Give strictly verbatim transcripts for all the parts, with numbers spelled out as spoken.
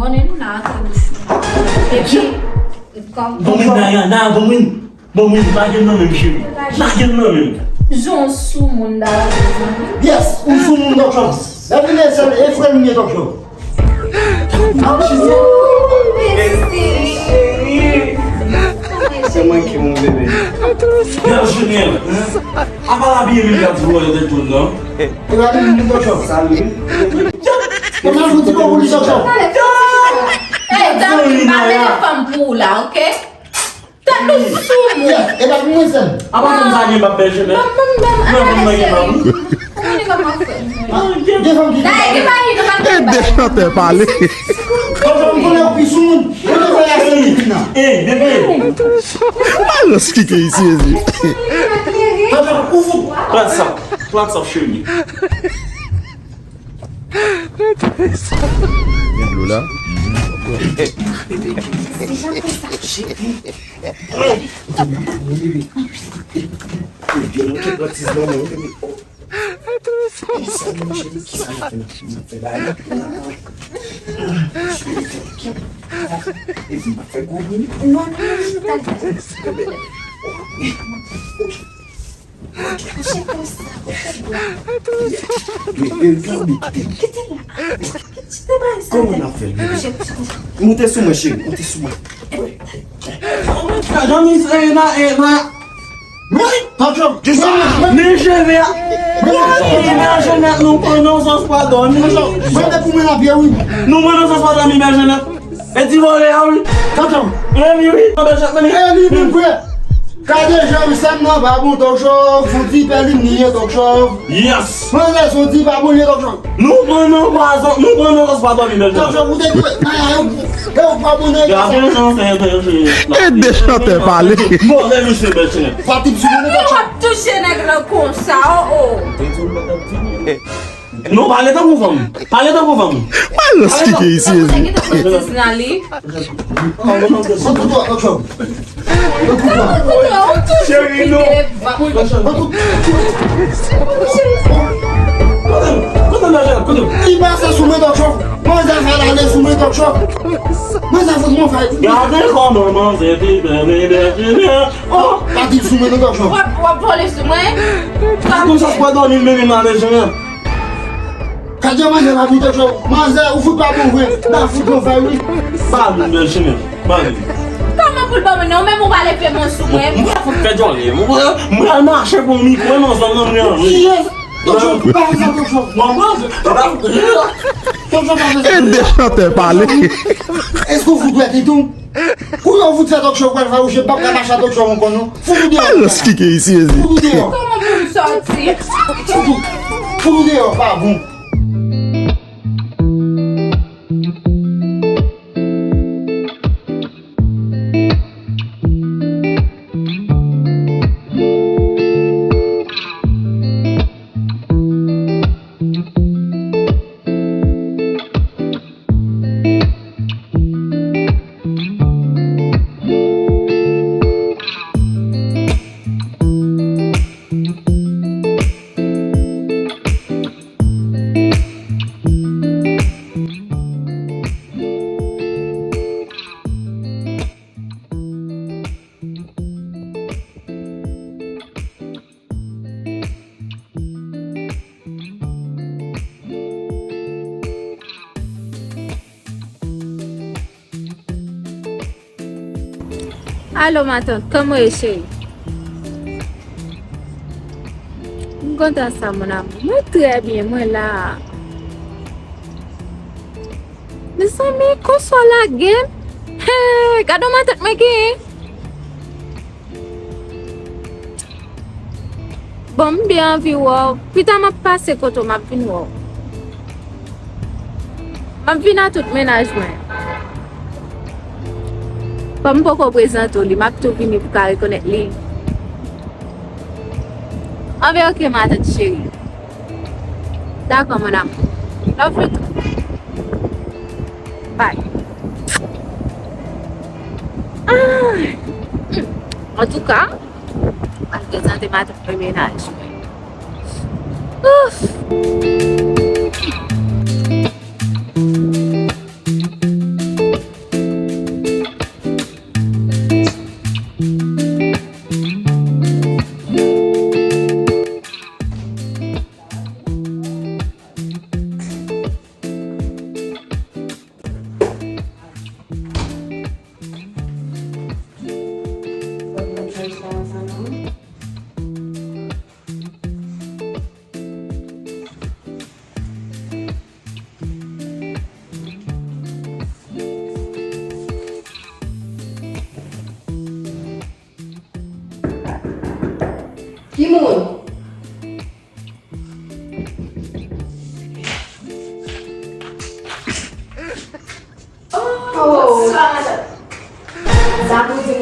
Konnen nou la antre bouch nou. Epi, kòm Bon, men, Naya, Naya, bon, men. Bon, men, lage l nan men m, cheri. Lage l nan men m. Jan w sou moun, Naya, zanmi. Yes, ou sou moun, Dòk Chòv. Lè vin e sèl, e frè l m ye, Dòk Chòv. Ap chita. Se mwen ki moun, bebe. Gad, Junior. Apa l abiye menm, gad, vòlè de tout, non? Ou gade moun, Dòk Chòv. Salut. Kòman ou di bon pou li, Dòk Chòv? Ey, zanmi, pa mete fanm pou ou la, oke? Tèt ou sou moun. Yes, e pa pou mwen sèl. Apa fanm sa gen bab bèl chevè? Ban m, ban m, ban m, ban m, ban m, ban m. Mwen, nèg la pa fè. Gen fanm ki Dayè, gen pa gen, nou pa E gen de chantè pale. Dòk Chòv, m konnen ou pi sou moun. Ou te fè la sou moun nan. Ey, bebe. Balans kite isi, ezi. Dòk Chòv, ou fout. Plat sa. Plat sa, cheri. Gen dlo la? Kouche konsa, kouche byen. Kite la. Kite bagay sa. Kòman n ap fè l, bebe? Kouche, kouche konsa. Moute sou mwen, cheri, moute sou mwen. Jan mi, e, na, e, na. Wi, patron. Men cheve a. Wi, men Jenèt, nou pran nan sans pa dòmi. Mwen te pou mwen nan pye, wi. Nou pran nan sans pa dòmi, men Jenèt. E ti vòlè a, wi. Tonton. E li, wi. Anbè chak meni. E li menm vre. Gade jan wi, sa m nan pa bon, Dòk Chòv. Fon ti pèlin li ye, Dòk Chòv. Yes. Mwen lè son ti pa bon, ye, Dòk Chòv. Nou pran nan pwazon, nou pran nan lòs pa dòmi, bèl Dòk Chòv, ou te dwe. Nan, e ou pa bon, nèg. Gade jan se bèl cheri. E de chantè pale. Bon, lè misye bèl cheri. Patip sou mwen, Dòk Chòv. W ap touche nèg lan konsa, o, o. Non, pale tankou fanm. Pale tankou fanm. Balans kite isi, ezi. An kouto, an kouto. Cheri, non. Kote, kote, kote. Li pase sou mwen, Dòk Chòv. Manzè fè l ale sou mwen, Dòk Chòv. Manzè fout mwen fè. Gade kòman manzè te bèl, bèl, bèl. Oh, pa di sou mwen, non, Dòk Chòv. W ap, w ap vole sou mwen. Konsa, se pa dòmi, men, men, nan lejan. Kadye manzè pa pou Dòk Chòv. Manzè, ou fout pa bon vre. Ba fout bon fè, wi. Ba vin bèl chimè. Ba vin. Kòman pou l ban mwen non? Menm ou pa leve men sou mwen. Mwen pa fout fè djòlè. Mwen, mwen al mache pou mikwo nan zòn nan mwen. Kiyès? Dòk Chòv, pa fè sa, Dòk Chòv. Mwen, mwen, Dòk Chòv, pa fè sa. E de chantè pale. Èske ou fout wè Titou? Kounye a ou fout fè Dòk Chòv pral fawouche, m p ap ka mache a Dòk Chòv ankò non. Fout ou deyò. Balans kite isi, ezi. Fout ou deyò. Kòman pou m sòti? Fout ou, fout ou deyò, pa bon. Alo, matant, kòman w ye, cheri? M kontan sa, mon amour. Mwen trè byen, mwen la. Mezanmi, konswa lage m. Hey, gade yon matant mwen genyen. Bon, m byen anvi wè w. Pita m ap pase kote w, m ap vin wè w. M ap vin a tout mennaj mwen. Bon, m poko prezante w li, m ap tou vini pou w ka rekonèt li. Anben, oke, matant cheri. Dakò, mon amour. Love you too. Bye. Ah! Antouka, m al prezante matant mwen mennaj mwen. Ouf!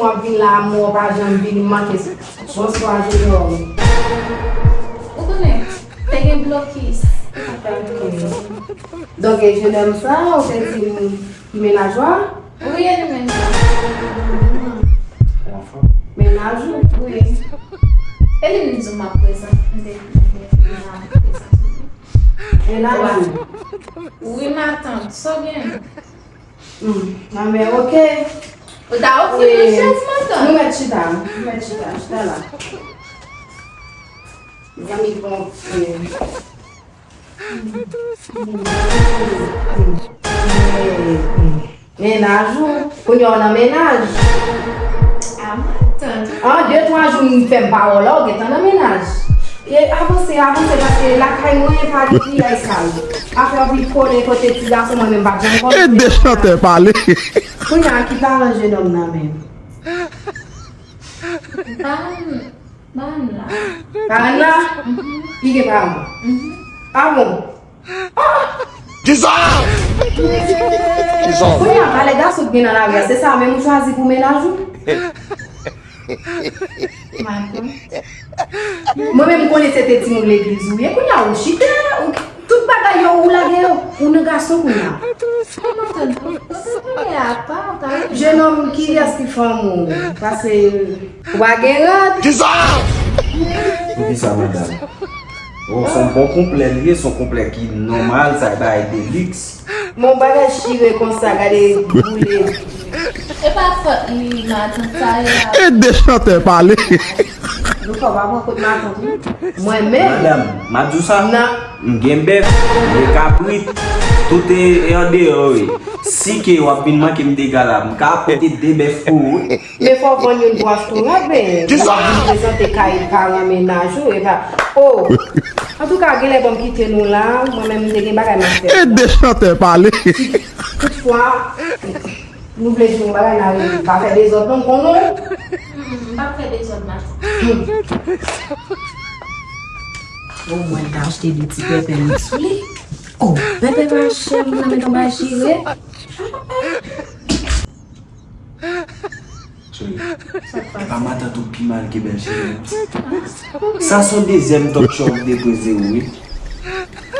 W ap vin la, amou, w pa janm vini, m manke. Bonswa, jenòm. Ou konnen, te gen blokis. Donke, jenòm sa, ou te di m ki mennaj ou a? Wi, e li menm sa. Mennaj ou? Wi. E li m di w m ap prezante, m te, m te, m te prezante. Mennaj ou? Wi, matant, sa w gen? Hmm, nan men, oke. Ou ta ofri l yon chèz, matant? Nou mèt chita, nou mèt chita, chita la. Zanmi, bon, eh. Mennaj ou, kounye a w nan mennaj. A, matant. An de twa jou m fè m pawòl la, ou gentan nan mennaj. E avanse, avanse, paske lakay mwen pa gen piyay sal. Afè w vin kole kote ti gason, mwen menm m pa t janm konnen. E de chantè pale. Kounye a, ki paran jenòm nan menm? Paran, paran la. Paran la? Mhm. Li gen paran? Mhm. A bon? Kisa? Kisa? Kounye a, valè gason k gen nan lari a, se sa menm ou chwazi pou mennaj ou? Matant. Mwen menm, m konnen se te timoun legliz ou ye. Kounye a, ou chita, ou, tout bagay yo, ou lage yo, ou nan gason kounye a. Matant, ou te konnen apa, ou ta... Jenòm, kiyès ki fanm ou? Paske ou pa gen rad. Kisa? Poukisa, madanm? Oh, se yon bon konplè li ye, se yon konplè ki nòmal, sa e bagay de liks. Bon, bagay chire konsa, gade boule. E pa fòt li, matant, sa e la. E de chantè pale. Louko, pa pran kout matant, wi. Mwen menm. Madanm, m ap di w sa. Nan. M gen bèf, m gen kabrit, tout e, e andeyò, wi. Si ke w ap vin manke m dega la, m ka pote de bèf pou ou, wi. Men fò w vann youn pou w achte yon lòt, men. Kisa? W ap vin prezante kay paran mennaj ou, epa. Oh! Antouka, genlè ban m kite nou la, mwen menm m te gen bagay m ap fè. E de chantè pale. Toutfwa, nou vle di yon bagay, n a rele, pa fè dezòd non, m konnen w. Mm, m p ap fè dezòd, matant. Omwen, m ta achte de ti pèpè met sou li. Oh, pèpè pa chè, m nan met yon bagay chire. Cheri, e pa matant ou pi mal ke bèl cheri. Sa se yon dezyèm talk show ou te poze ou, wi.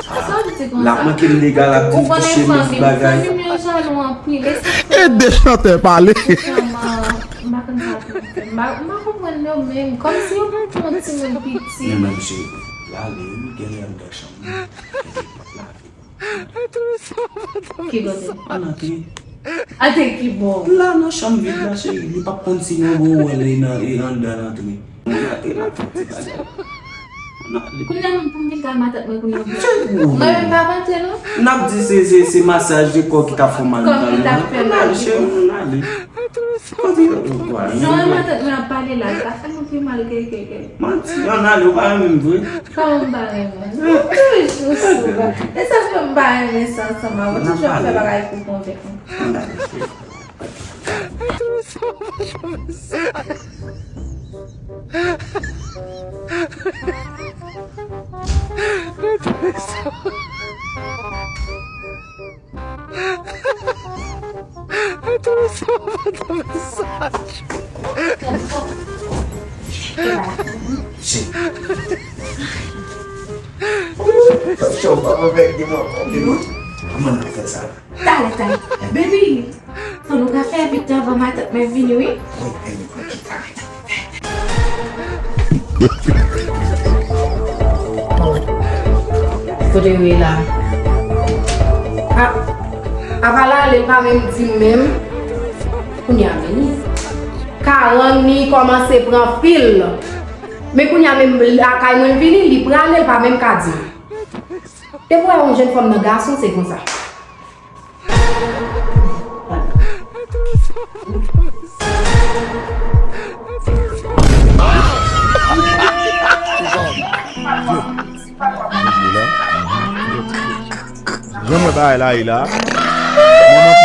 Sa w di konsa? L ap manke m dega, l ap di m kouche m bagay. Fanmi m yo jalou anpil, e sa k fè. E de chantè pale. Vrèman, m pa konn sa pou m fè. M pa, m pa konprann yo menm. Kòmsi yo pa pran timoun piti. Men menm cheri, l ale, wi, genlè anndan chanm nan. L ale. Ki kote? Ann antre. Antre ki bò? La nan chanm vid la, cheri. Li p ap konn si nou gwo wè li nan, e anndan l antre. Ann antre la, fè ti bagay. Ann ale. Kounye a menm pou m vin kay matant mwen kounye a. Mwen menm m p ap antre non. N ap di se, se, se masaj de kò ki t ap fè w mal nan. Kò ki t ap fè mal. Ann ale, cheri, ann ale. Kote yo, yo, yo, yo. Jan matant mwen ap pale la, li pa fè nou pi mal ke, ke, ke. Manti, ann ale, ou pa renmen m vre. Kòman m pa renmen w? Ou toujou sou mwen. E sa fè m pa renmen sa ansanm avè w. Ou toujou ap fè bagay pou konvenk mwen. Kòman n ap fè sa? Talè, talè. Baby, fò nou ka fè vit anvan matant mwen vini, wi. Wi, baby, pran kit la. Kote yo ye la? A, apa l ale, l pa menm di m menm. Kounye a vini. Karang ni kòmanse pran fil. Men kounye a menm lakay mwen l vini, li prale, l pa menm ka di m. Depi w wè yon jèn fanm nan gason, se konsa. Jan mwen bagay la ye la. Manman